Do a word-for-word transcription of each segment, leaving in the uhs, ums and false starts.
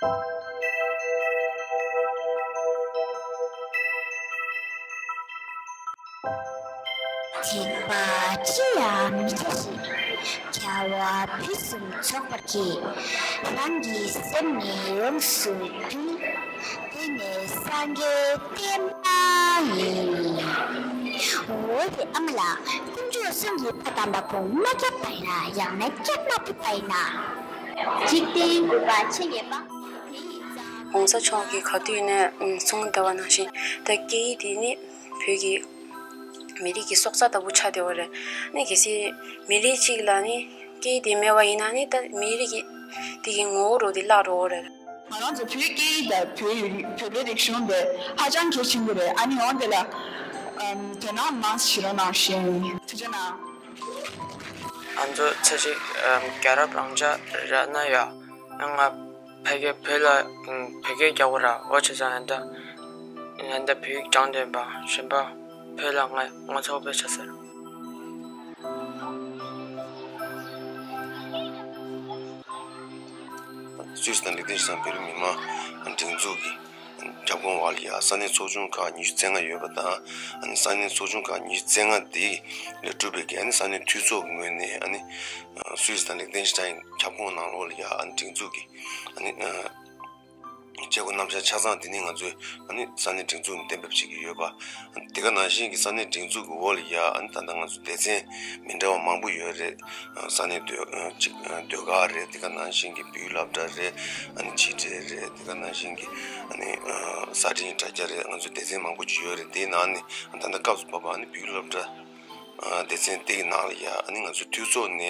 སྡིག་པ་ཅི་ཡང་མི་བྱ་ཞིང་། བྱ་བ་ཕུན་སུམ་ཚོགས་པར་བགྱི། རང་གི་སེམས་ནི་ཡོངས་སུ་འདུལ། དེ་ནི་སངས་རྒྱས་བསྟན་པ་ཡིན། འོ་དེ་ཨ་མ་ལགས། དཀོན་མཆོག་གསུམ་གྱི་བཀའ་དམ་པ་ཁོང་མ་བརྒྱབ་པ་ཡིན་ན། ཡང་ན་བརྒྱབ་མ་ཐུབ་པ་ཡིན་ན། འཇིག་རྟེན་རྒུད་པ་ཆེ་ཉེས་པ། དེ་ཡི་ཙང་། ༸གོང་ས་མཆོག་གིས་ག་དུས་ནས་གསུངས་བསྡད་པ་ནང་བཞིན། ད་སྐད་ཡིག་དེ་ནི་བོད་ཀྱི་མི་རིགས་ཀྱི་སྲོག་རྩ་ལྟ་བུ་ཆགས་བསྡད་པ་རེད། ནི་གལ་སྲིད་མི་རིགས་གཅིག་ལ་ནི་སྐད་ཡིག་དེ་མེད་པ་ཡིན་ན་ནི། ད་མི་རིགས་ཀྱི་དེ་གི་ངོ་བོ་རུ་དེ་བརླག་འགྲོ་གི་རེད། ང་རང་ཚོ་བོད་སྐད་ཡིག་དང་བོད་ཡིག་བོད་པའི་རིག་གཞུང་དེ་ཧ་ཅང་གལ་ཆེན་པོ་རེད། ཨ་ནི་འོན་ཏེ་ལ་ཨམ་དོ་སྣང་མང་ཞིག་རོགས་གནང་ཞུ་ཡིན། ཐུགས་རྗེ་གནང་། ང་ཚོ་ཚེ་གཅིག་ཨམ་རྒྱལ་རབས་རང་ཅག་རག་ན་ཡ། ང་ཕ་གིར་བོད་ལ་ཨམ་བོད་སྐད་རྒྱག་དགོས་ར། འོ་བྱས་ཙང་ཨ་ད་ཨ་ད་བོད་ཡིག་སྦྱངས་བསྡད་པ་གཞན་པ་བོད་ལ་ང་ང་ཚོ་བོད་ཆགས་ཟེར། སུད་སི་དང་ལིག་ཏེན་ཤི་ཏན་བོད་རིགས་མི་མང་སྒྲིག་འཛུགས་ཀྱི་ཁྱབ་ཁོངས་འོག་ལ་ཡ་ས་གནས་ཚོགས་ཆུང་ཁག་ཉི་ཤུ་རྩ་ལྔ་ཡོད་པ་དང་། ཨ་ནི་ས་གནས་ཚོགས་ཆུང་ཁག་ཉི་ཤུ་རྩ་ལྔ་དེ་ལས་གྲུབ་པའི་གི་ཨ་ནི་ས་གནས་འཐུས་ཚོགས་ཀྱི་ངོས་ནས། ཨ་ནི་སུད་སི་དང་ལིག་ཏེན་ཤི་ཏན་ཁྱབ་ཁོངས་ནང་ལོགས་ལ་ཡ་ཨ་ནི་སྒྲིག་འཛུགས་ཀྱི་ཨ་ནི་བྱེད་སྒོ་རྣམ་གཞག་ཆ་ཚང་དེ་ནི་ང་ཚོས་ཨ་ནི་ས་གནས་སྒྲིག་འཛུགས་ནས་གཏན་འབེབས་བྱེད་ཀྱི་ཡོད་པ། དེ་ག་ནང་བཞིན་གྱི་ས་གནས་སྒྲིག་འཛུགས་ཀྱི་འོག་ལ་ཡ་ཨ་ནི་ད་ལྟ་ང་ཚོ་སྡེ་ཚན་མི་འདྲ་བ་མང་པོ་ཡོད་རེད། ས་གནས་ཟློས་ཅིག་ཟློས་གར་རེད། དེ་ག་ནང་བཞིན་གྱི་བོད་ཡིག་སློབ་གྲྭ་རེད། ཨ་ནི་ཆེད་སྤྲད་རེད། དེ་ག་ནང་བཞིན་གྱི་ཨ་ནི་གསར་འཕྲིན་དྲ་རྒྱ་རེད། ང་ཚོ་སྡེ་ཚན་མང་པོ་ཅིག་ཡོད་རེད། དེའི་ནང་ནས་ད་ལྟ་སྐབས་སུ་བབ་པ་ཨ་ནི་བོད་ཡིག་སློབ་གྲྭ་སྡེ་ཚན་དེ་གི་ནང་ལ་ཡ་ཨ་ནི་ང་ཚོ་འཐུས་ཚོགས་ནས་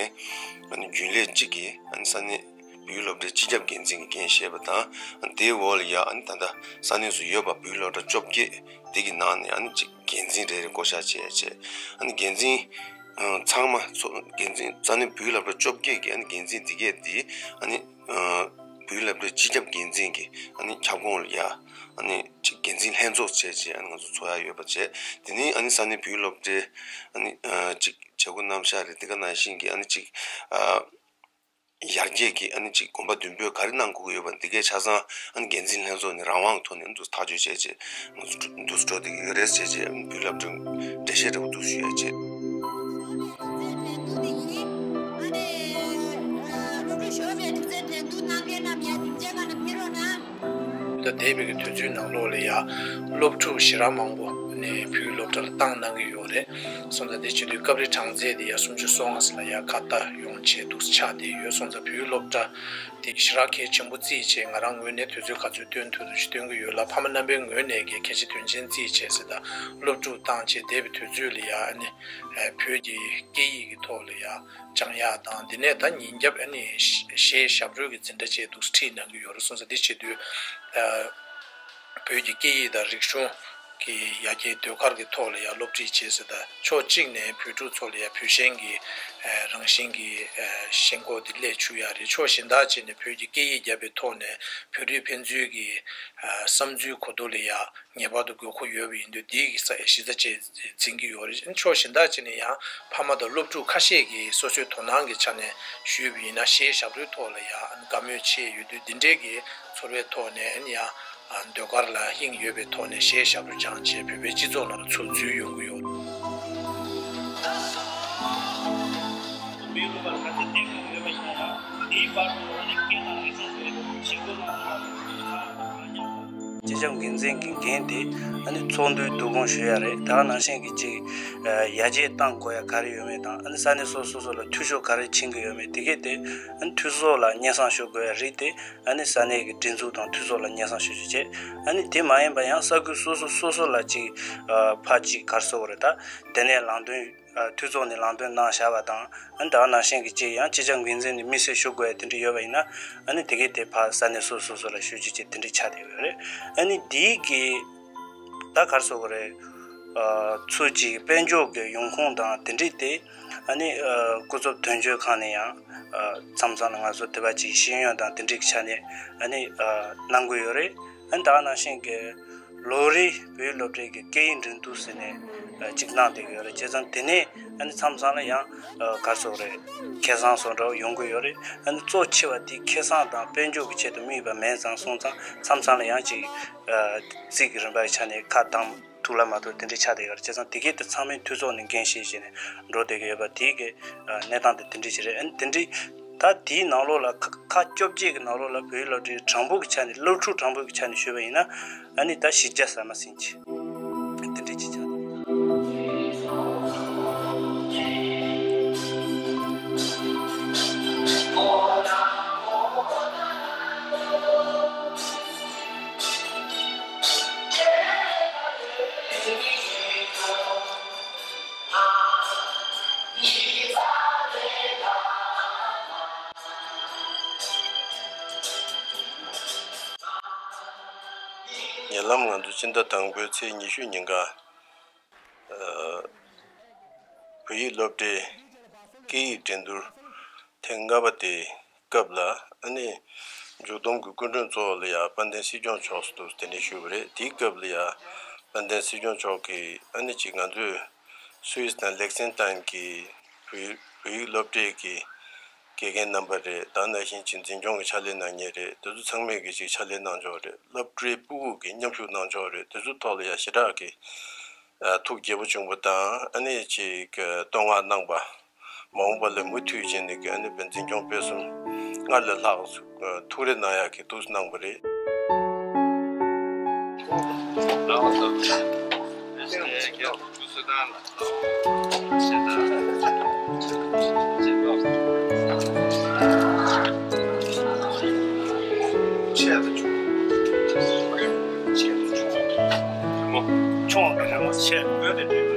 ཨ་ནི་རྒྱུན་ལས་གཅིག་གིས་ཨ་ནི་ས་གནས་བོད་ཡིག་སློབ་གྲྭའི་སྤྱི་ཁྱབ་འགན་འཛིན་གྱི་འགན་བཞེས་པ་དང་། དེའི་འོག་ལ་ཡ་ཨ་ནི་ད་ལྟ་ས་གནས་སུ་ཡོད་པ་བོད་ཡིག་སློབ་གྲྭ་བཅོ་བརྒྱད་དེ་གི་ནང་ནས་ཨ་ནི་གཅིག་འགན་འཛིན་རེ་རེ་བསྐོ་བཞག་བྱས་བྱས། ཨ་ནི་འགན་འཛིན་ཚང་མ་ཚོ་འགན་འཛིན་ས་གནས་བོད་ཡིག་སློབ་གྲྭ་བཅོ་བརྒྱད་ཀྱི་ཨ་ནི་འགན་འཛིན་དེ་གས་དེ་ཨ་ནི་བོད་ཡིག་སློབ་གྲྭའི་སྤྱི་ཁྱབ་འགན་འཛིན་གྱི་ཨ་ནི་ཁྱབ་ཁོངས་ལ་ཡ་ཨ་ནི་གཅིག་འགན་འཛིན་ལྷན་ཚོགས་བྱས་བྱས་ཨ་ནི་ང་ཚོ་ཚོགས་ཡ་ཡོད་པ་བྱས། དེ་ནས་ཨ་ནི་ས་གནས་བོད་ཡིག་སློབ་གྲྭའི་ཨ་ནི་གཅིག་བྱེད་སྒོ་རྣམ་གཞག་རེད། དེ་ག་ནང་བཞིན་གྱི་ཨ་ནི་གཅིག་ཡར་རྒྱས་ཀྱི་ཨ་ནི་གཅིག་གོམ་པ་མདུན་སྤོས་ག་རེ་གནང་དགོས་ཀྱི་ཡོད་པ་འདི་གའི་ཆ་ཚང་ཨ་ནི་འགན་འཛིན་ལྷན་ཚོགས་ནས་རང་དབང་གི་ཐོག་ནས་འདུག་ཐག་གཅོད་བྱས་རྗེས་ང་ཚོ་འདུག་འགྲོ་བསྡད་ཀྱི་ཡོད་རེད་བྱས་རྗེས། བོད་སློབ་གྲྭའི་འགྲེལ་བཤད་འདྲ་པོ་འདུག་ཞུ་ཡ་བྱས། ད་འདས་པའི་གི་དུས་ཚོད་ནང་ལོགས་ལ་ཡ་སློབ་ཕྲུག་ཞེ་དྲག་མང་པོ་ནས་བོད་ཡིག་སློབ་གྲྭ་ལ་བཏང་གནང་གི་ཡོད་རེད། སོང་ཙང་དེ་བྱེད་དུས་སྐབས་རེ་གྲངས་ཚད་དེ་ཡ་སུམ་ཅུ་སོ་ལྔ་ཙམ་ལ་ཡ་ཁ་ཏ་ཡོང་བྱས་འདུག་ཆགས་བསྡད་ཡོད། སོང་ཙང་བོད་ཡིག་སློབ་གྲྭ་དེ་ཞེ་དྲག་གལ་ཆེན་པོ་བརྩིས་བྱས། ང་རང་ངོས་ནས་དུས་ཚོད་ག་ཚོད་བཏོན་ཐུབ་ཐུབ་ཅིག་བཏོན་གྱི་ཡོད་ལ། ཕ་མ་རྣམ་པའི་ངོས་ནས་གལ་ཆེ་དོན་ཆེན་བརྩིས་བྱས་ཟེར། ད་སློབ་ཕྲུག་བཏང་བྱས་འདས་པའི་དུས་ཚོད་ལ་ཡ་ཨ་ནི་བོད་ཀྱི་སྐད་ཡིག་གི་ཐོག་ལ་ཡ་སྦྱང་ཡག་དང་། དེ་ནས་ད་ཉིན་རྒྱབ་ཨ་ནི་གཞས་ཞབས་བྲོ་གི་འཛིན་གྲྭ་བཅས་འདུག་ཁྲིད་གནང་གི་ཡོད་རེད། སོང་ཙང་དེ་བྱེད་དུས་བོད་ཀྱི་སྐད་ཡིག་དང་རིག་གཞུང་གི་ཡར་རྒྱས་ཟློས་གར་གྱི་ཐོག་ལ་ཡང་སློབ་ཁྲིད་བྱས་ཟེར། ད་ཕྱོགས་གཅིག་ནས་བོད་ཕྲུག་ཚོ་ལ་ཡང་བོད་ཞེན་གྱི་རང་བཞིན་གྱི་ཞེན་ཁོག་དེ་སླེབས་བཅུག་ཡག་རེད། ཕྱོགས་གཞན་དག་ཅིག་ནས་བོད་ཀྱི་སྐད་ཡིག་བརྒྱབ་པའི་ཐོག་ནས་བོད་རིགས་ཕན་ཚུན་གྱི་བསམ་ཚུལ་གོ་བསྡུར་ལ་ཡང་ངེས་པར་དུ་དགོས་མཁོ་ཡོད་པ་ཡིན་དུས། འདིའི་གི་ས་གཞི་རྩ་བཅས་འཛིན་གྱི་ཡོད་རེད། ཕྱོགས་གཞན་དག་ཅིག་ནས་ཡང་ཕ་མ་དང་སློབ་ཕྲུག་ཁ་ཤས་ཀྱིས་སོ་སོའི་དོ་སྣང་གི་ཆ་ནས་ཞུས་པ་ཡིན་ན་གཞས་ཞབས་བྲོའི་ཐོག་ལ་ཡང་དགའ་མོས་ཆེ་ཡོད་དུས། འདི་འདྲའི་གི་ཚོར་བའི་ཐོག་ནས་ཡང་ཟློས་གར་ལ་དབྱིངས་ཡོད་པའི་ཐོག་ནས་གཞས་ཞབས་བྲོ་སྦྱངས་བྱས་བོད་པའི་སྤྱི་ཚོགས་ནང་ལ་ཚུར་འཛུལ་ཡོང་གི་ཡོད། སྤྱི་ཁྱབ་འགན་འཛིན་གྱི་འགན་དེ་ཨ་ནི་ཚོགས་འདུའི་བསྡུ་སྐོང་ཞུ་ཡ་རེད། ད་ག་ནང་བཞིན་གྱི་ཅིག་ཡར་རྒྱས་གཏང་དགོས་ཡ་ག་རེ་ཡོད་མེད་དང་། ཨ་ནི་ས་གནས་སོ་སོ་སོ་ལ་འཐུས་ཤོར་ག་རེ་ཕྱིན་གྱི་ཡོད་མེད་དེ་གས་དེ་ཨ་ནི་འཐུས་ཚོགས་ལ་སྙན་སེང་ཞུ་དགོས་ཡ་རེད་དེ། ཨ་ནི་ས་གནས་ཀྱི་སྒྲིག་འཛུགས་དང་འཐུས་ཚོགས་ལ་སྙན་སེང་ཞུ་རྒྱུ་བྱས། ཨ་ནི་དེ་མ་ཡིན་པ་ཡང་ས་ཁུལ་སོ་སོ་སོ་སོ་ལ་ཅིག་ཕར་ཅིག་ག་རེ་ཟེར་དགོས་རེད། ད་དེ་ནས་ལམ་སྟོན། འཐུས་ཚོགས་ནས་ལམ་སྟོན་གནང་བཞག་པ་དང་། ཨ་ནི་ད་ག་ནང་བཞིན་གྱི་ཅིག་ཡང་སྤྱི་ཁྱབ་འགན་འཛིན་ནས་དམིགས་བསལ་ཞུ་དགོས་ཡ་དེ་འདྲ་ཡོད་པ་ཡིན་ན། ཨ་ནི་དེ་གས་དེ་ཕར་ས་གནས་སོ་སོ་སོ་ལ་ཞུ་རྒྱུ་བྱས་དེ་འདྲ་ཆགས་བསྡད་ཡོད་རེད། ཨ་ནི་དེའི་གི་ད་ག་རེ་ཟེར་དགོས་རེད། ཚུར་ཅིག་དཔལ་འབྱོར་གྱི་ཡོང་ཁུངས་དང་དེ་འདྲ་དེ་ཨ་ནི་སྐུ་ཚབ་དོན་གཅོད་ཁང་ནས་ཡང་མཚམས་མཚམས་ལ་ང་ཚོ་དེ་བ་ཅིག་ཤེས་ཡོན་དང་དེ་འདྲ་གི་ཆ་ནས་ཨ་ནི་གནང་གི་ཡོད་རེད། ཨ་ནི་ད་ག་ནང་བཞིན་གྱི་ ལོ་རེའི་བོད་ཡིག་སློབ་གྲྭའི་གི་སྐད་ཡིག་འགྲན་བསྡུར་ཟེར་ནས་ཅིག་གནང་བསྡད་ཀྱི་ཡོད་རེད། བྱས་ཙང་དེ་ནས་ཨ་ནི་མཚམས་མཚམས་ལ་ཡང་ག་རེ་ཟེར་དགོས་རེད། ཁེ་བཟང་སོགས་འདྲ་བོ་ཡོང་གི་ཡོད་རེད། ཨ་ནི་གཙོ་ཆེ་བ་དེ་ཁེ་བཟང་དང་དཔལ་འབྱོར་གྱི་ཆེད་དུ་དམིགས་པ་མེད་ཙང་སོང་ཙང་མཚམས་མཚམས་ལ་ཡང་ཅིག་རྩིས་ཀྱི་རིམ་པ་གི་ཆ་ནས་ཁ་བཏང་ཐུག་ལ་མ་ཐུག་དེ་འདྲའི་ཆགས་བསྡད་ཡོད་རེད། བྱས་ཙང་དེ་གའི་དེ་ཚང་མའི་འཐུས་ཚོགས་ནས་འགན་བཞེས་བྱས་ནས་འགྲོ་བསྡད་ཀྱི་ཡོད་པ་དེའི་གི་གནས་སྟངས་དེ་དེ་འདྲ་ཞིག་རེད། ཨ་ནི་དེ་འདྲའི་ད་དེའི་ནང་ལོགས་ལ་ཁ་ཁ་བཅོ་བརྒྱད་ཀྱི་ནང་ལོགས་ལ་བོད་ཡིག་སློབ་གྲྭའི་གྲངས་འབོར་གྱི་ཆ་ནས་སློབ་ཕྲུག་གྲངས་འབོར་གྱི་ཆ་ནས་ཞུས་པ་ཡིན་ན་ཨ་ནི་ད་བཞི་བརྒྱ་ཟ་མ་ཟིན་ཅིག་དེ་འདྲ་ཅིག་ཆགས། ཉེ་ལམ་ང་ཚོ་སྤྱི་ཟླ་དང་པོའི་ཚེས་ཉི་ཤུ་ཉིན་ཀ་བོད་ཡིག་སློབ་གྲྭའི་སྐད་ཡིག་འགྲན་བསྡུར་ཐེངས་ལྔ་པ་དེ་སྐབས་ལ་ཨ་ནི་མཇུག་བསྡོམས་ཀྱི་སྐུ་མགྲོན་གཙོ་བོ་ལ་ཡང་དཔལ་ལྡན་སྲིད་སྐྱོང་མཆོག་སུ་དེ་ནས་ཞུས་པ་རེད། དེའི་སྐབས་ལ་ཡང་དཔལ་ལྡན་སྲིད་སྐྱོང་མཆོག་གིས་ཨ་ནི་ཅིག་ང་ཚོས་སུད་སི་དང་ལེག་སེན་ཏན་གྱི་བོད་བོད་ཡིག་སློབ་གྲྭའི་གི་དགེ་རྒན་རྣམ་པ་རེད། ད་ནང་བཞིན་ཅིག་འཛིན་སྐྱོང་གི་ཕྱག་ལས་གནང་མཁན་རེད། དེ་ཚོ་ཚང་མས་གི་ཅིག་ཕྱག་ལས་གནང་ཕྱོགས་རེད། སློབ་གྲྭའི་སྤུ་གུ་གི་མཉམ་ཞུགས་གནང་ཕྱོགས་རེད། དེ་ཚོ་ཐོག་ལ་ཡང་ཞེ་དྲག་གི་ཐུགས་དགྱེས་པོ་བྱུང་བ་དང་ཨ་ནི་ཅིག་བསྟོད་བསྔགས་གནང་པ། མ་འོངས་པ་ལ་མུ་མཐུད་བྱས་ནས་ཀྱི་ཨ་ནི་བན་འཛིན་སྐྱོང་སྤེལ་གསུམ་སྔར་ལས་ལྷག་ཐུགས་རེ་གནང་ཡག་གི་ཐུགས་གནང་བ་རེད། ཆུང་བ་གི་རི་མོ་ཆེ་འོད་དེ་འདྲ།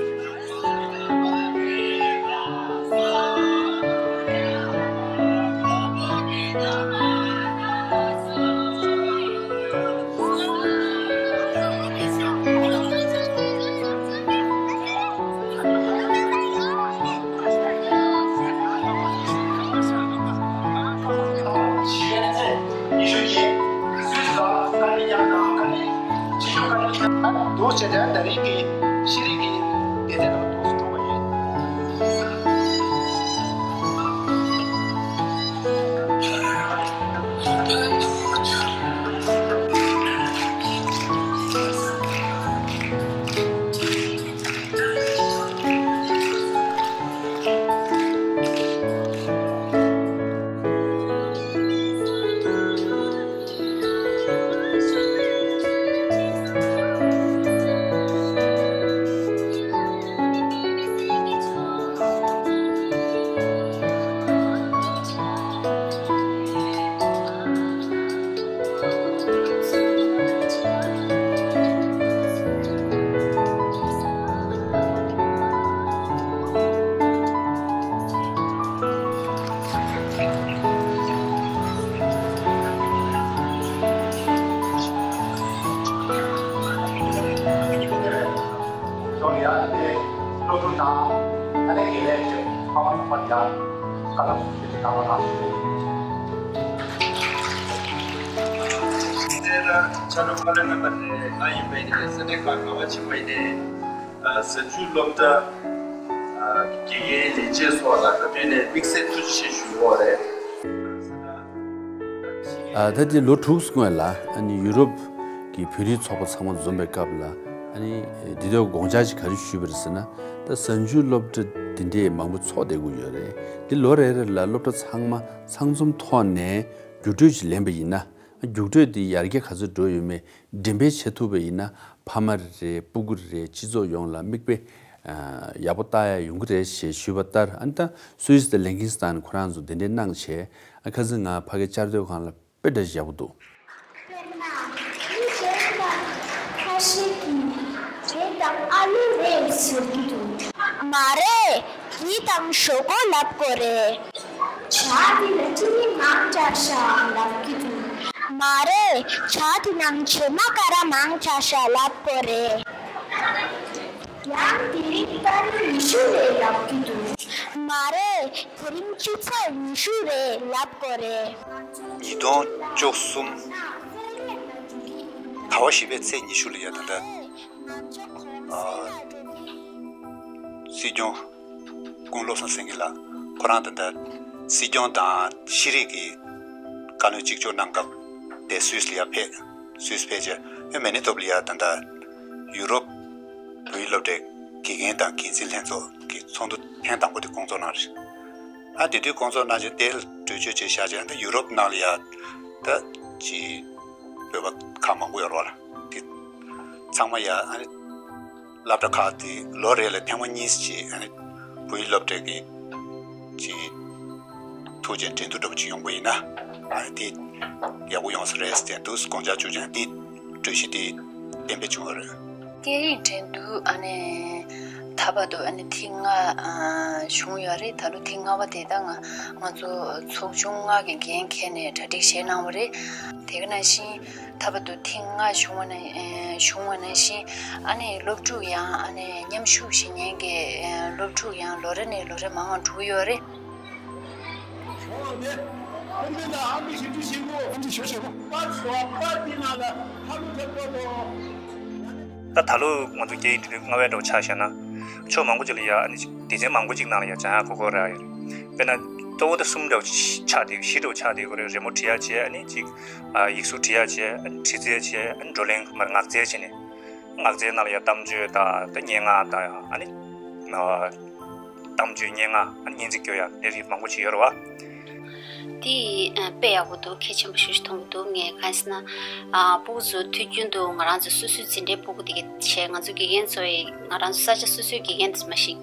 འདུག་བྱས་ཏེ་ད་རིང་གི་ཤེས་རིག་གི་སྡེ་ཚན་ནང་འདུག་སེ་འགྲོ་བ་ཡིན། ཕྱག་དྲུག་བཀའ་བློན་རྣམ་པ་ནས་ང་ཡིན་པའི་ནས་ས་གནས་ཁག་ག་བ་ཕྱིན་པའི་ནས་གཟའ་མཇུག་སློབ་གྲྭ་དགེ་རྒན་ལས་བྱེད་སོགས་ལ་ག་དུས་ནས་དམིགས་བསལ་ཐུགས་རྗེ་ཆེ་ཞུ་གི་ཡོད་རེད། ཨ། ད་དེ་ལོ་དྲུག་སྔོན་ལ་ཨ་ནི་ཡུ་རོབ་ཀྱི་བོད་རིགས་ཚོགས་པ་ཚང་མ་འཛོམས་པའི་སྐབས་ལ་ཨ་ནི་འདི་དོན་དགོངས་འཆར་ཞིག་ག་རེ་ཞུས་པ་རེད་ཟེར་ན། ད་གཟའ་མཇུག་སློབ་གྲྭ་འདི་འདྲས་མང་པོ་ཚོགས་བསྡད་ཀྱི་ཡོད་རེད། འདི་ལོ་རེ་རེ་ལ་སློབ་གྲྭ་ཚང་མ་ཚང་འཛོམས་ཐོག་ནས་རྒྱུགས་སྤྲོད་ཅིག་ལེན་པ་ཡིན་ན། རྒྱུགས་སྤྲོད་འདི་ཡར་རྒྱས་ག་ཚོད་འགྲོ་ཡོད་མེད་འགྲེམས་སྤེལ་བྱེད་ཐུབ་པ་ཡིན་ན་ཕ་མ་རེད། སྤུ་གུ་རེད། སྤྱི་ཚོགས་ཡོངས་ལ་མིག་དཔེ་ཡག་པོ་ལྟ་ཡ་ཡོང་གི་རེད་ཞེས་ཞུས་པ་ལྟར། ཨ་ནི་ད་སུད་སི་དང་ལེན་ཁིན་སི་ཐན་ཁོ་རང་ཚོ་དེ་འདྲའི་གནང་བྱས། ཨ། ཁ་སང་ང་ཕ་གི་བཅར་སྡོད་ཁང་ལ་དཔེ་འདྲ་ཡག་པོ་འདུག། དཔེར་ན། མི་གཞན་དང་ཁ་ཤས་ཀྱིས་དེ་དང་ཨ་ལུ་རེད་ཟེར་གྱི་འདུག། མ་རེད། གོས་དང་ཞོག་ཁོག་ལབ་དགོས་རེད། ཇ་དེ་ལ་ཅི་ནི་མང་དྲགས་ཤག་ལབ་ཀྱི་འདུག། མ་རེད། ཇ་དེ་ནང་བྱེ་མ་ཀ་ར་མང་དྲགས་ཤག་ལབ་དགོས་རེད། ཡང་དེ་རིང་ཏ་རིག་ཉི་ཤུ་རེད་ལབ་ཀྱི་འདུག། མ་རེད། དེ་རིང་ཆུ་ཚོད་ཉི་ཤུ་རེད་ལབ་དགོས་རེད། ཉིས་སྟོང་བཅུ་གསུམ། ད་ ཟླ་བ་བཞི་པའི་ཚེས་ཉི་ཤུ་ལ་ཡ་ད་ལྟ་ཨ་སྲིད་སྐྱོང་སྐུ་ངོ་བློ་བཟང་སེང་གེ་ལགས་ཁོ་རང་ད་ལྟ་སྲིད་སྐྱོང་དང་ཤེས་རིག་གི་བཀའ་བློན་གཅིག་ལྕོགས་གནང་སྐབས་དེ་སུད་སི་ལ་ཡ་ཕེབས། སུད་སི་ཕེབས་རྗེས་ཨེ་མེ་ནི་ཐོབ་ལ་ཡ་ད་ལྟ་ཡུ་རོབ་བོད་ཡིག་སློབ་གྲྭའི་དགེ་རྒན་དང་འགན་འཛིན་ལྷན་ཚོགས་ཀྱི་ཚོགས་འདུ་ཐེངས་དང་པོ་དེ་སྐོང་ཚོགས་གནང་རེད། ཨ་དེ་དུས་སྐོང་ཚོགས་གནང་རྗེས་དེ་ལ་གྲོས་ཆོད་བྱས་བཞག་རྗེས་ཨ་ད་ཡུ་རོབ་ནང་ལ་ཡ་ད་ཅི་བོད་པ་ཁག་མང་པོ་ཡོད་རེད་བ་ལ། དེ་ཚང་མ་ཡ་ཨ་ནི་སློབ་གྲྭ་ཁག་དེ་ལོ་རེ་ལ་ཐེངས་མ་གཉིས་ཅིག་ཨ་ནི་བོད་ཡིག་སློབ་གྲྭ་གི་ཅི་ཐུགས་རྗེ་འགྲན་བསྡུར་འདྲ་པོ་ཅིག་ཡོང་པ་ཡིན་ན་ཨ་ནི་དེ་ཡག་པོ་ཡོང་ས་རེད་ཟེར་དུས་དགོངས་འཆར་བཅུག་ཅིང་དེ་གྲོས་གཞི་དེ་གཏན་འབེབས་བྱུང་བ་རེད། སྐད་ཡིག་འགྲན་བསྡུར་ཨ་ནི་ད་བར་དུ་ཨ་ནི་ཐེངས་ལྔ་ཨ་བྱུང་ཡོད་རེད། ད་ལོ་ཐེངས་ལྔ་པ་དེ་ད་ང་ང་ཚོ་ཚོགས་ཆུང་ལྔ་གི་འགན་འཁྱེར་ནས་གྲ་སྒྲིག་བྱས་གནང་བ་རེད། དེ་ག་ནང་བཞིན་ད་བར་དུ་ཐེངས་ལྔ་བྱུང་བ་ནང་ཨ་བྱུང་བ་ནང་བཞིན་ཨ་ནི་སློབ་ཕྲུག་ཡང་ཨ་ནི་མཉམ་ཞུགས་བྱེད་མཁན་གྱི་ཨ་སློབ་ཕྲུག་ཡང་ལོ་རེ་ནས་ལོ་རེ་མང་བ་འགྲོ་གི་ཡོད་རེད། ད་ད་ལོ་ང་ཚོ་སྐད་ཡིག་འགྲན་བསྡུར་ལྔ་པའི་འགྲོ་ཆ་བཞག་ན་ཕྱོགས་མང་པོ་ཅིག་ལ་ཡ་ཨ་ནི་སྡེ་ཚན་མང་པོ་ཅིག་ནང་ལ་ཡ་སྦྱང་ཡག་གོ་སྐབས་རག་ཡོད་རེད། དཔེར་ན་གཙོ་བོ་དེ་གསུམ་འདྲ་བོ་ཆགས་བསྡད་བཞི་འདྲ་བོ་ཆགས་བསྡད་ཡོད་རེད། རི་མོ་འབྲི་ཡག་བྱས་ཨ་ནི་ཅིག་ཡིག་གཟུགས་འབྲི་ཡག་བྱས་ཨ་ནི་འབྲི་རྩལ་བྱས་ཨ་ནི་བགྲོ་གླེང་མར་ངག་རྩལ་བྱས་ནས། ངག་རྩལ་ནང་ལ་ཡང་གཏམ་བརྗོད་དང་ད་སྙན་ངག་དང་ཨ་ནི་གཏམ་བརྗོད་སྙན་ངག་ཨ་ནི་སྙན་ཚིག་སྐྱོར་ཡག་དེ་རིགས་མང་པོ་ཅིག་ཡོད་རེད་བ། དེ་དཔེ་ཡག་པོ་འདུག་གལ་ཆེན་པོ་ཞེ་ཅིག་མཐོང་གི་འདུག་ངས་གང་ཟེར་ན་ཨ་སྤུ་གུ་ཚོ་དུས་རྒྱུན་དུ་ང་རང་ཚོ་སོ་སོའི་འཛིན་གྲྭའི་སྤུ་གུ་དེ་ག་བྱས་ང་ཚོ་དགེ་རྒན་ཚོ་ཡི་ང་རང་ཚོ་ས་ཆ་སོ་སོའི་དགེ་རྒན་དེ་མ་གཞི་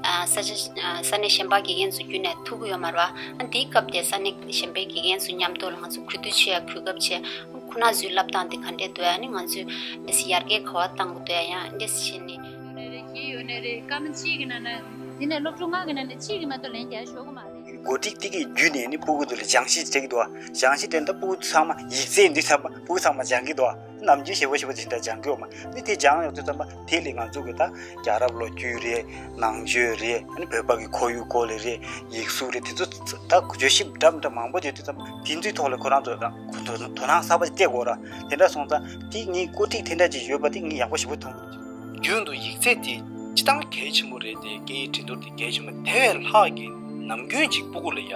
ཨ་ས་ཆ་ཨ་ས་གནས་གཞན་པ་དགེ་རྒན་ཚོ་བརྒྱུད་ནས་ཐུག་གི་ཡོད་མ་རེད་བ། ཨ་དེའི་སྐབས་དེ་ས་གནས་གཞན་པའི་དགེ་རྒན་ཚོ་མཉམ་དུ་ལ་ང་ཚོ་གུས་བཏུད་བྱེད་ཡག་གོ་སྐབས་བྱས། ཁོ་ན་ཚོའི་བསླབ་སྟངས་དེ་ག་འདྲས་འདུག་ཨ་ནི་ང་ཚོས་འདི་སི་ཡར་རྒྱས་ག་བ་བཏང་དགོས་འདུག་ཡང་འདི་སི་བྱས་ནས། ཡོད་ནའི་རེད་ཞེད་ཡོད་ནའི་རེད། སྐར་མ་གཅིག་གི་ནང་ན་དེ་ནས་སློབ་ཕྲུག་ལྔ་གི་ནང་ནས་གཅིག་གིས་མ་གཏོགས་ལན་རྒྱག་ཤོག་གི་མ་རེད། འགོ་ཁྲིད་དེ་གི་བརྒྱུད་ནས་ནི་སྤུ་གུ་ཚོ་ལ་སྦྱང་གཞི་སྤྲད་ཀྱི་འདུག་སྦྱང་གཞི་སྤྲད་ད་སྤུ་གུ་ཚང་མ་ཡིག་ཚད་འདི་ཚང་མ་སྤུ་གུ་ཚང་མ་སྦྱང་གི་འདུག་ནམ་རྒྱུན་ཞེ་པོ་ཞེ་པོ་དེ་འདྲ་སྦྱང་གི་ཡོད་མ་ནི་དེ་སྦྱང་ཡོང་དུས་ཙམ་པ་དེ་ལས་ང་ཚོ་གི་ད་རྒྱལ་རབས་ལོ་རྒྱུས་རེད། ནང་ཆོས་རེད། ཨ་ནི་བོད་པ་གི་ཁོར་ཡུག་སྐོར་ལ་རེད། ཡིག་གཟུགས་རེད། དེ་ཚོ་ད་བརྗོད་གཞི་འདྲ་མི་འདྲ་མང་པོ་ཡོད་དུས་ཙམ་དེ་ཚོའི་ཐོག་ལ་ཁོ་རང་ཚོ་ད་དོ་དོ་སྣང་གསར་པ་ཞིག་སྤྲད་དགོས་ར། དེ་འདྲ་སོང་ཙང་དེ་ངའི་བཀོད་སྒྲིག་དེ་འདྲ་ཅིག་ཡོད་པ་དེ་ངས་ཡག་པོ་ཞེ་པོ་མཐོང་གི་འདུག་རྒྱུན་དུ་ཡིག་ཚད་དེ་སྤྱིར་བཏང་གལ་ཆེན་པོ་རེད་དེ་སྐད་ཡིག་འགྲན་བསྡུར་དེ་གལ་ཆེན་པོ་དེ་བས་ལྷག་གི་ནམ་རྒྱུན་ཅིག་སྤུ་གུ་ལ་ཡ་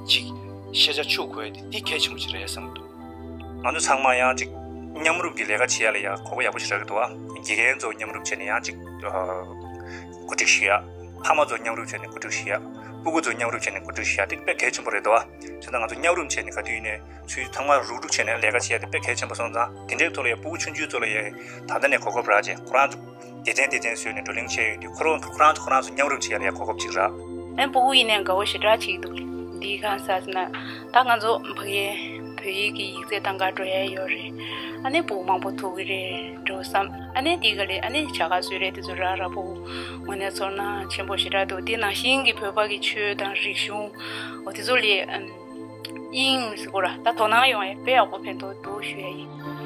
ཅིག་ཤེས་བྱ་ཆུ་དགོས་དེ་དེ་གལ་ཆེན་པོ་ཞིག་རེད་བསམ་གི་འདུག་ང་ཚོ་ཚང་མ་ཡང་ཅིག་མཉམ་རུབ་ཀྱི་ལས་ཀ་བྱེད་ཡ་ལ་ཡང་གོ་སྐབས་ཡག་པོ་ཞིག་རག་གི་འདུག་ཨ། དགེ་རྒན་ཚོ་མཉམ་རུབ་བྱས་ནས་ཡང་ཅིག་ཨ་གོ་སྒྲིག་ཞུ་ཡ། ཕ་མ་ཚོ་མཉམ་རུབ་བྱས་ནས་གོ་སྒྲིག་ཞུ་ཡ། སྤུ་གུ་ཚོ་མཉམ་རུབ་བྱས་ནས་གོ་སྒྲིག་ཞུ་ཡ་དེ་དཔེ་གལ་ཆེན་པོ་རེད་འདུག་ཨ། བྱས་ཙང་ང་ཚོ་མཉམ་རུབ་བྱས་ནས་ག་དུས་ཡིན་ནའི་ཚུལ་ཚང་མ་རུག་རུག་བྱས་ནས་ལས་ཀ་བྱེད་ཡ་དེ་དཔེ་གལ་ཆེན་པོ་སོང་ཙང་དེ་འདྲའི་ཐོག་ལ་ཡ་སྤུ་གུ་ཆུང་ཆུང་ཚོ་ལ་ཡ་ད་ལྟ་ནས་གོ་སྐབས་རག་བྱས་ཁོ་རང་ཚོ་སྡེ་ཚན་སྡེ་ཚན་བཟོས་ནས་བགྲོ་གླེང་བྱས་ཡོད་དུས་ཁོ་རང་ཁོ་རང་ཚོ་ཁོ་རང་ཚོ་མཉམ་རུབ་བྱེད་ཡ་ལ་ཡ་གོ་སྐབས་ཅིག་རག་ཨེ་སྤུ་གུ་ཡིན་ནའི་དགའ་བོ་ཞེ་དྲག་ཅིག་འདུག་འདི་གང་ཟེར་ཟེར་ན། ད་ང་ཚོ་ཕ་གིའི་བོད་ཡིག་གི་ཡིག་ཚད་གཏང་ག་འགྲོ་ཡ་ཡོད་རེད། ཨ་ནི་སྤུ་གུ་མང་པོ་ཐུག་གི་རེད་འགྲོ་བསམ། ཨ་ནི་འདི་ག་ལས་ཨ་ནི་བྱ་དགའ་བཟོས་རེད། དེ་ཚོ་རག་རག་པོ་དངོས་གནས་ཚོར་སྣང་ཆེན་པོ་ཞེ་དྲག་འདུག་འདི་ནང་བཞིན་གྱི་བོད་པ་གི་ཆོས་དང་རིག་གཞུང་འོ་དེ་ཚོ་ལས་ཨ་ནི་དབྱིངས་སུ་སྐོར་ད་དོ་སྣང་ཡོང་ཡ་དཔེ་ཡག་པོ་ཕན་ཐོགས་འདུག་ཞུ་ཡ་ཡིན།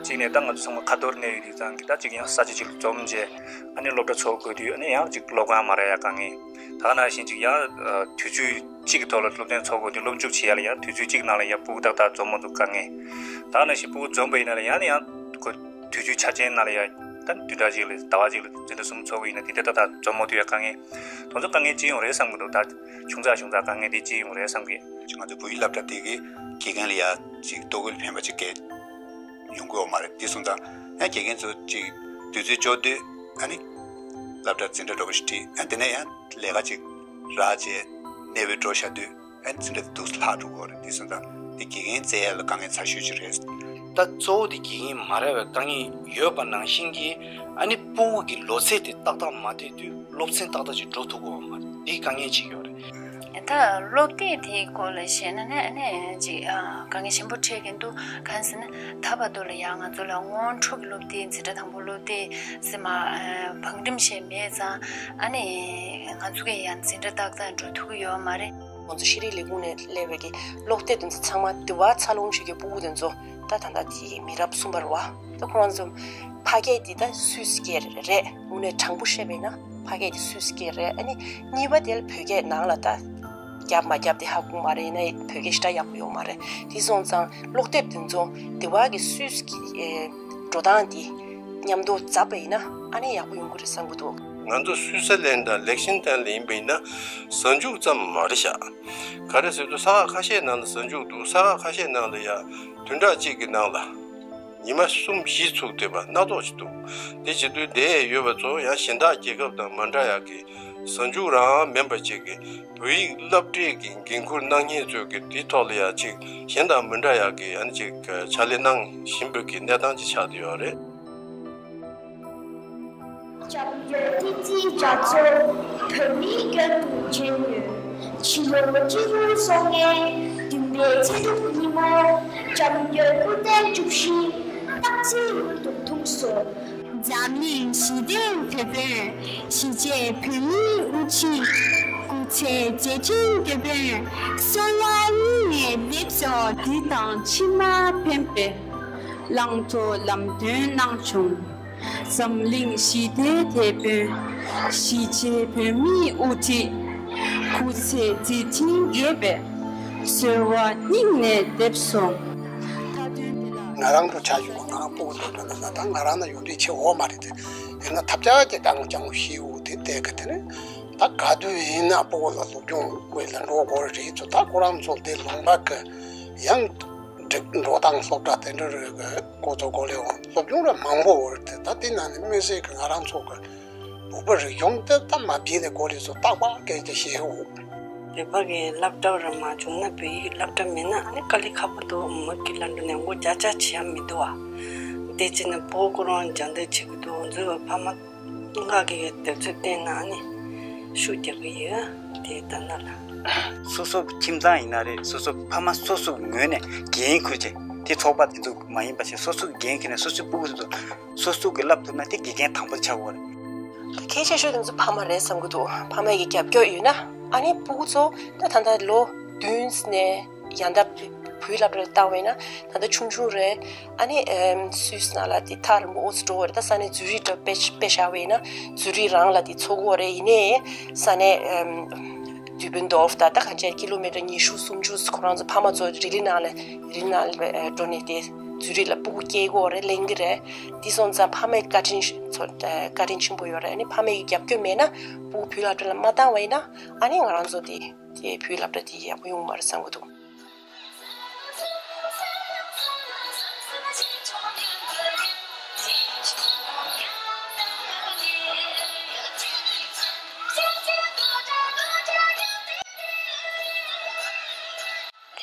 གཅིག་ནས་ད་ང་ཚོ་ཚང་མ་ཁ་ཐོར་གནས་ཡོད་དུས་ཙང་གི་ད་གཅིག་ཡང་ས་ཆ་གཅིག་ལ་འཛོམས་བྱས་ཨ་ནི་སློབ་གྲྭ་ཚོགས་དགོས་དུས་ཨ་ནི་ཡང་གཅིག་སློབ་ཁང་མ་རག་ཡ་དཀའ་ངལ། ད་ག་ནང་བཞིན་གཅིག་ཡང་དུས་ཚོད་གཅིག་གི་ཐོག་ལ་སློབ་ཚན་ཚོགས་དགོས་དུས་སློབ་འཇུག་བྱེད་ཡ་ལ་ཡང་དུས་ཚོད་གཅིག་ནང་ལ་ཡང་སྤུ་གུ་ཏག་ཏག་འཛོམས་མ་ཐུབ་དཀའ་ངལ། ད་ག་ནང་བཞིན་སྤུ་གུ་འཛོམས་པ་ཡིན་ན་ལ་ཡང་ནས་ཡང་ཁོ་དུས་ཚོད་ཆ་ཅན་ནང་ལ་ཡང་ད་བདུན་ཕྲག་གཅིག་ལ་ཟླ་བ་གཅིག་ལ་འཛིན་གྲྭ་གསུམ་ཚོགས་ཀྱི་ཡིན་ན་དེ་འདྲ་ཏག་ཏག་འཛོམས་མ་ཐུབ་ཡ་དཀའ་ངལ། དེ་ཚོ་དཀའ་ངལ་ཅི་ཡོང་རེད་བསམ་གི་འདུག་ད་ཆུང་ཙག་ཆུང་ཙག་དཀའ་ངལ་དེ་ཅི་ཡོང་རེད་བསམ་གི། ང་ཚོ་བོད་ཡིག་སློབ་གྲྭ་དེ་གི་དགེ་རྒན་ལ་ཡ་ཅིག་ལྟོ་གོས་ལ་ཕན་པ་ཅིག་གས་ཡོང་གི་ཡོད་མ་རེད། དེ་སོང་ཙང་ཡང་དགེ་རྒན་ཚོ་ཅིག་དུས་ཚོད་ལྕོགས་དུས་ཨ་ནི་སློབ་གྲྭ་འཛིན་གྲྭ་འདྲ་པོ་ཞིག་ཁྲིད་ཨ་དེ་ནས་ཡང་ལས་ཀ་ཅིག་རག་བྱས་གནས་སྤོས་འགྲོ་བཞག་དུས་ཨ་འཛིན་གྲྭ་དེ་འདུག་སེ་ལྷག་འགྲོ་གི་ཡོད་རེད། དེ་སོང་ཙང་དེ་དགེ་རྒན་བཙལ་ཡ་ལ་དཀའ་ངལ་ཚ་ཤོས་ཅིག་རེད། ད་གཙོ་བོ་དེ་དགེ་རྒན་མ་རག་པའི་དཀའ་ངལ་ཡོད་པ་ནང་བཞིན་གྱི་ཨ་ནི་སྤུ་གུ་གི་ལོ་ཚད་དེ་ཏག་ཏག་མ་ཐེག་དུས་སློབ་ཚན་ཏག་ཏག་ཅིག་འགྲོ་ཐུབ་ཀྱི་ཡོད་མ་རེད། འདི་དཀའ་ངལ་ཅིག་ཡོད་རེད། ད་སློབ་དེབ་དེའི་སྐོར་ལ་བཤད་ན་ནི་ཨ་ནི་ཅིག་ཨ་དཀའ་ངལ་ཆེན་པོ་འཕྲད་ཀྱི་འདུག་གང་ཟེར་ན་ད་བར་དུ་ལ་ཡང་ང་ཚོ་ལ་སྔོན་འགྲོ་གི་སློབ་དེབ་འཛིན་གྲྭ་དང་པོ་སློབ་དེབ་ཟེར་མ་ཨ་བང་རིམ་བཤད་མེད་ཙང་ཨ་ནི་ང་ཚོ་གི་ཡང་འཛིན་གྲྭ་ཏག་ཏག་འགྲོ་ཐུབ་ཀྱི་ཡོད་མ་རེད། ང་ཚོ་ཤེས་རིག་ལས་ཁུངས་ནས་སླེབས་པའི་གི་སློབ་དེབ་དེ་ཚོ་ཚང་མ་དེ་བ་འཚར་ལོངས་བྱེད་ཀྱི་སྤུ་གུ་དེ་ཚོ་ད་ད་ལྟ་དེ་མི་རབས་གསུམ་པ་རེད་བ། ད་ཁོ་རང་ཚོ་ཕ་སྐད་དེ་ད་སུད་སི་སྐད་རེད། དངོས་གནས་དྲང་པོ་བཤད་པས་ན་ཕ་སྐད་དེ་སུད་སི་སྐད་རེད། ཨ་ནི་གཉིས་པ་དེ་ལ་བོད་སྐད་ནང་ལ་ད་རྒྱབ་མ་རྒྱབ་དེ་ཧ་གོ་མ་རེད། ཡིན་ན་བོད་སྐད་ཞེ་དྲག་ཡག་པོ་ཡོད་མ་རེད། དེ་སོང་ཙང་སློབ་དེབ་དེ་ཚོ་དེ་བ་གི་སུད་སི་གི་ཨེ་འགྲོ་སྟངས་དེ་མཉམ་དུ་འཛབ་པ་ཡིན་ན་ཨ་ནི་ཡག་པོ་ཡོང་གི་རེད་བསམ་གི་འདུག་ང་ཚོ་སུད་སི་ལན་དང་ལེག་ཤིན་ཏན་ལ་ཡིན་པ་ཡིན་ན་གཟའ་མཇུག་ཙམ་མ་རེད་ཤག་ག་རེ་ཟེར་དུས་ས་ཁག་ཁ་ཤས་ནང་ལ་གཟའ་མཇུག་འདུག་ས་ཁག་ཁ་ཤས་ནང་ལ་ཡ་བདུན་ཕྲག་གཅིག་གི་ནང་ལ་ཉི་མ་གསུམ་བཞི་ཚུགས་བསྡད་པ་སྣ་ཚོགས་ཤིག་འདུག་དེ་བྱེད་དུས་འདིར་ཡོད་པ་ཚོ་ཡང་གཞན་དག་རྒྱལ་ཁབ་དང་མ་འདྲ་ཡག་གི་གཟའ་མཇུག་རང་མིན་པ་ཅིག་གི་བོད་ཡིག་སློབ་ཁྲིད་ཀྱི་འགན་འཁུར་གནང་མཁན་ཚོས་ཀྱི་དེའི་ཐོག་ལ་ཡ་ཅིག་གཞན་དང་མི་འདྲ་ཡག་གི་ཡང་ཅིག་ཕྱག་ལས་གནང་བཞིན་པའི་གི་གནས་སྟངས་ཅིག་ཆགས་བསྡད་ཡོད་རེད། སྐྱབས་མགོན་བསྟན་འཛིན་རྒྱ་མཚོ་བོད་མིའི་མགོན་དུ་མཇལ་མྱོང་། ཕྱི་ལོ་སྤྱི་ལོ་སོང་ངེ་བདུན་པའི་ཚེས་དྲུག་ཉིན་མོ་སྐྱབས་མགོན་སྐུ་ཕྲེང་བཅུ་བཞི་སྟག་རྩེའི་ཡུལ་དུ་འཁྲུངས་སོ། འཛམ་གླིང་ཞི་བདེའི་དེད་དཔོན། གཞིས་བྱེས་བོད་མིའི་དབུ་ཁྲིད། སྐུ་ཚེ་མཛད་འཕྲིན་དེད་དཔོན། གསོལ་བ་སྙིང་ནས་འདེབས་སོ། འདི་དང་ཕྱི་མ་ཕན་པའི་བླང་དོར་ལམ་སྟོན་གནང་བྱུང་། འཛམ་གླིང་ཞི་བདེའི་དེད་དཔོན། གཞིས་བྱེས་བོད་མིའི་དབུ་ཁྲིད། སྐུ་ཚེ་མཛད་འཕྲིན་རྒྱས་པའི། གསོལ་བ་སྙིང་ནས་འདེབས་སོ། མཐའ་དོན་འདི་ལ། ང་རང་ཚོ་ཆ་བཞག་ང་རང་སྤོ་བོ་ཚོ་འདྲ་ན་ད་ང་རང་ན་ཡོང་འདྲི་ཆེ་འོ་མ་རེད་དེ། ཡིན་ན་ཐབས་ཆག་གི་དཀའ་ངལ་ཅང་ཤེས་འོ་དེ་བལྟས་གི་དེ་ནི་ད་ག་དུས་ཡིན་ན་སྤོ་བོ་ལ་སློབ་སྦྱོང་དགོས་ལ་འགྲོ་དགོས་རེད་ཚོ། ད་ཁོ་རང་ཚོ་དེ་ལུང་པ་གི་ཡང་འགྲིག་འགྲོ་སྟངས་སློབ་གྲྭ་དེ་འདྲ་རེད་གི་ཀོ་ཚོ་གོ་ལེ་འོ་སློབ་སྦྱོང་ར་མང་པོ་འོ་རེད་དེ། ད་དེ་ན་ནི་དམིགས་བསལ་གི་ང་རང་ཚོ་གི་བོད་པ་རིག་གཞུང་དེ་ད་མ་བྱིན་ནས་གོ་རེ་ཚོ་རྟག་པར་སྐད་ཆ་བཤད་འོ། བོད་པ་གི་སློབ་གྲྭ་ར་མ་བྱུང་ན་བོད་ཡིག་སློབ་གྲྭ་མེད་ན་ཨ་ནི་དཀའ་ལས་ཁག་པོ་འདུག་མི་གི་ལ་འགྲོ་ནས་མགོ་བརྒྱ་ཆ་བྱེད་ཡ་མི་འདུག་ཨ། དེ་བྱས་ནས་བོད་ཁོ་རང་སྦྱང་འདོད་བྱེད་ཀྱི་འདུག་འཛུལ་བ་ཕ་མ་ང་གི་དུས་ཚོད་བསྟན་ན་ཨ་ནི་ཤུགས་རྒྱག་གི་ཡོད་དེ་ད་ན་ལ། སོ་སོ་ཁྱིམ་ཚང་ཡིན་ན་རེད། སོ་སོ་ཕ་མ་སོ་སོ་ངོས་ནས་འགན་ཁུར་བྱས་དེ་ཚོགས་པ་དེ་ཚོ་མ་ཡིན་པ་བྱས་སོ་སོ་འགན་ཁུར་ནས་སོ་སོའི་སྤུ་གུ་དེ་ཚོ་སོ་སོ་གི་བསླབ་ཐུབ་ན་དེ་དགེ་རྒན་དང་པོ་ཆགས་དགོས་རེད། གལ་ཆེ་ཤོས་དེ་ཚོ་ཕ་མ་རེད་བསམ་གི་འདུག་ཕ་མ་ཡི་རྒྱབ་སྐྱོར་ཡོད་ན་ཨ་ནི་སྤུ་གུ་ཚོ་ད་ད་ལྟ་ལོ་བདུན་ནས་ཡང་ད་བོད་སློབ་གྲྭར་བཏང་བས་ན་ད་ལྟ་ཆུང་ཆུང་རེད། ཨ་ནི་ཨེམ་སུད་སི་ནང་ལ་དེ་ཐག་རིང་པོ་འོ་ཙམ་འགྲོ་བ་རེད། ད་ས་གནས་ཛུ་རིག་འདྲ་དཔེ་དཔེ་བཞག་པས་ན་ཛུ་རིག་རང་ལ་དེ་འཚོ་གི་ཡོད་རེད། ཡིན་ནའི་ས་གནས་ཨེམ་དུས་བུན་དོབ་ད་ད་གང་ཅི་ཀི་ལོ་མི་ཊར་ཉི་ཤུ་སུམ་ཅུ་ཁོ་རང་ཚོ་ཕ་མ་ཚོ་རི་ལི་ནང་ལ་རི་ནང་ལ་འགྲོ་ནས་དེ་ཛུ་རིག་ལ་སྤུ་གུ་སྐྱེལ་གི་ཡོད་རེད། ལེན་གི་རེད། དེ་སོང་ཙང་ཕ་མའི་བཀའ་དྲིན་ཚོ་བཀའ་དྲིན་ཆེན་པོ་ཡོད་རེད། ཨ་ནི་ཕ་མའི་རྒྱབ་སྐྱོར་མེད་ན་སྤུ་གུ་བོད་སློབ་གྲྭ་ལ་མ་བཏང་བ་ཡིན་ན་ཨ་ནི་ང་རང་ཚོ་དེ་དེ་བོད་སློབ་གྲྭ་དེ་ཡག་པོ་ཡོང་མ་རེད་བསམ་གི་འདུག་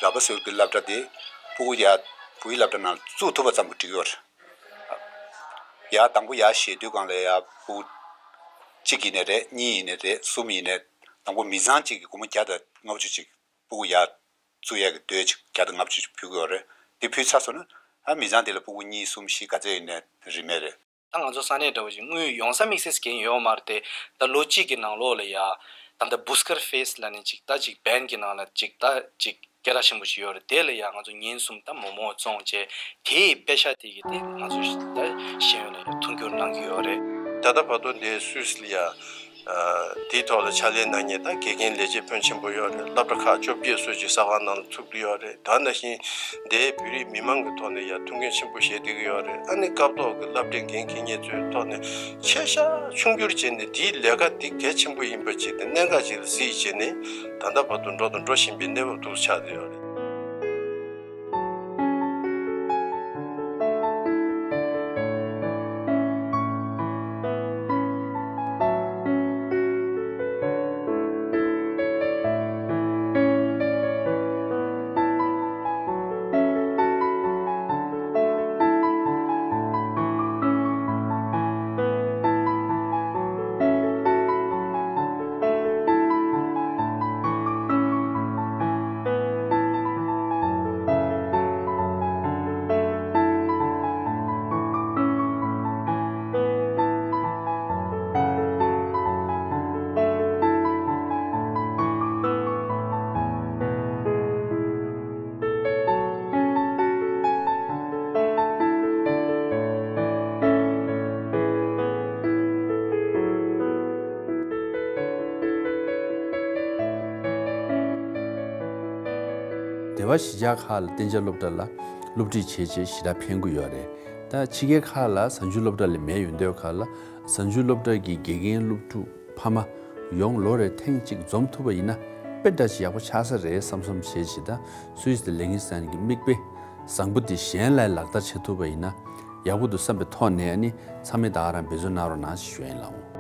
ར་བ་སེ་བུ་གི་སློབ་གྲྭ་དེ་སྤུ་གུ་ཡ་བོད་ཡིག་སློབ་གྲྭ་ནང་བཙུགས་ཐུབ་པ་ཙམ་གྱིས་འགྲིག་ཡོད་རེད། ཡ་དང་པོ་ཡ་བཞེས་དུས་སྒང་ལ་ཡ་སྤུ་གུ་གཅིག་ཡིན་ནའི་རེད། གཉིས་ཡིན་ནའི་རེད། གསུམ་ཡིན་ནའི་དང་པོ་མི་ཚང་གཅིག་གིས་སྒོར་མོ་བརྒྱ་དང་ལྔ་བཅུ་ཅིག་སྤུ་གུ་ཡ་བཙུགས་ཡས་ཀྱི་དོད་ཅིག་བརྒྱ་དང་ལྔ་བཅུ་ཅིག་ཕུལ་གྱི་ཡོད་རེད། དེ་ཕུལ་ཚར་སོང་ན་ཨ་མི་ཚང་དེ་ལ་སྤུ་གུ་གཉིས་གསུམ་བཞི་ག་ཚད་ཡིན་ནའི་རིན་མེད་རེད། ད་ང་ཚོ་ས་གནས་འདྲ་བོ་ཞིག་དངུལ་ཡོང་ས་དམིགས་བསལ་གང་ཡོད་མ་རེད་དེ། ད་ལོ་གཅིག་གི་ནང་ལོགས་ལ་ཡ། ད་ལྟ་བུ་སི་ཀར་ཕེ་སི་ལབ་ནས་ཅིག་ད་ཅིག་བན་གི་ནང་ལ་ཅིག་ད་ཅིག་སྐད་གྲགས་ཆེན་པོ་ཞིག་ཡོད་རེད། དེ་ལ་ཡ་ང་ཚོ་ཉིན་གསུམ་ད་མོག་མོག་བཙོང་བྱས་དེའི་པེ་ཤ་དེ་གི་དེ་ང་ཚོ་ད་ཤེས་ཡོན་ལ་ཡ་མཐུན་འགྱུར་གནང་གི་ཡོད་རེད། ད་ལྟ་བར་དུ་འདི་སུད་སི་ལ་ཡ། དེའི་ཐོག་ལ་ཕྱག་ལས་གནང་མཁན་ད་དགེ་རྒན་ལས་བྱེད་ཕོན་ཆེན་པོ་ཡོད་རེད། སློབ་གྲྭ་ཁག་བཅོ་བརྒྱད་སོགས་ཀྱི་ས་ཁང་ནང་ལ་ཚུགས་ཀྱི་ཡོད་རེད། ད་ནང་བཞིན་འདིའི་བོད་རིགས་མི་མང་གི་ཐོག་ནས་ཡང་མཐུན་རྐྱེན་ཆེན་པོ་བཞེས་བསྡད་ཀྱི་ཡོད་རེད། ཨ་ནི་སྐབས་ཐོག་གི་སློབ་གྲྭའི་འགན་འཁྱེར་མཁན་ཚོའི་ཐོག་ནས་ཆེ་ཤ་ཆུང་འགྱུར་བྱས་ནས་འདིའི་ལས་ཀ་འདི་གལ་ཆེན་པོ་ཡིན་པ་ཅིག་དང་གནད་འགག་ཅིག་ལ་གཟིགས་བྱས་ནས་ད་ལྟ་བར་དུ་འགྲོ་དང་འགྲོ་བཞིན་པའི་གནས་བབ་འདུག་ཆགས་བསྡད་ཡོད་རེད། སྡེ་བ་གཞིས་ཆགས་ཁག་ལ་གཏན་འཇགས་སློབ་གྲྭ་ལ་སློབ་ཁྲིད་བྱས་བྱས་ཞེ་དྲག་ཕན་གྱི་ཡོད་རེད། ད་ཕྱི་རྒྱལ་ཁག་ལ་གཟའ་མཇུག་སློབ་གྲྭ་ལས་མེད་ཡོད་འདོད་ཁག་ལ་གཟའ་མཇུག་སློབ་གྲྭ་གི་དགེ་རྒན་སློབ་ཕྲུག་ཕ་མ་ཡོངས་ལོ་རེར་ཐེངས་གཅིག་འཛོམས་ཐུབ་པ་ཡིན་ན་དཔེ་འདྲ་ཞིག་ཡག་པོ་ཆགས་ས་རེད་བསམ་བསམ་བྱས་བྱས། ད་སུད་སི་དང་ལེག་ནི་སི་ཐན་གྱི་མིག་དཔེ་བཟང་པོ་འདི་གཞན་ལ་ལག་བསྟར་བྱེད་ཐུབ་པ་ཡིན་ན་ཡག་པོ་འདུག་བསམ་པའི་ཐོག་ནས་ཨ་ནི་ཚང་མས་ད་ག་རང་འབད་བརྩོན་གནང་རོགས་གནང་ཞེས་ཞུ་ཡིན་ལགས།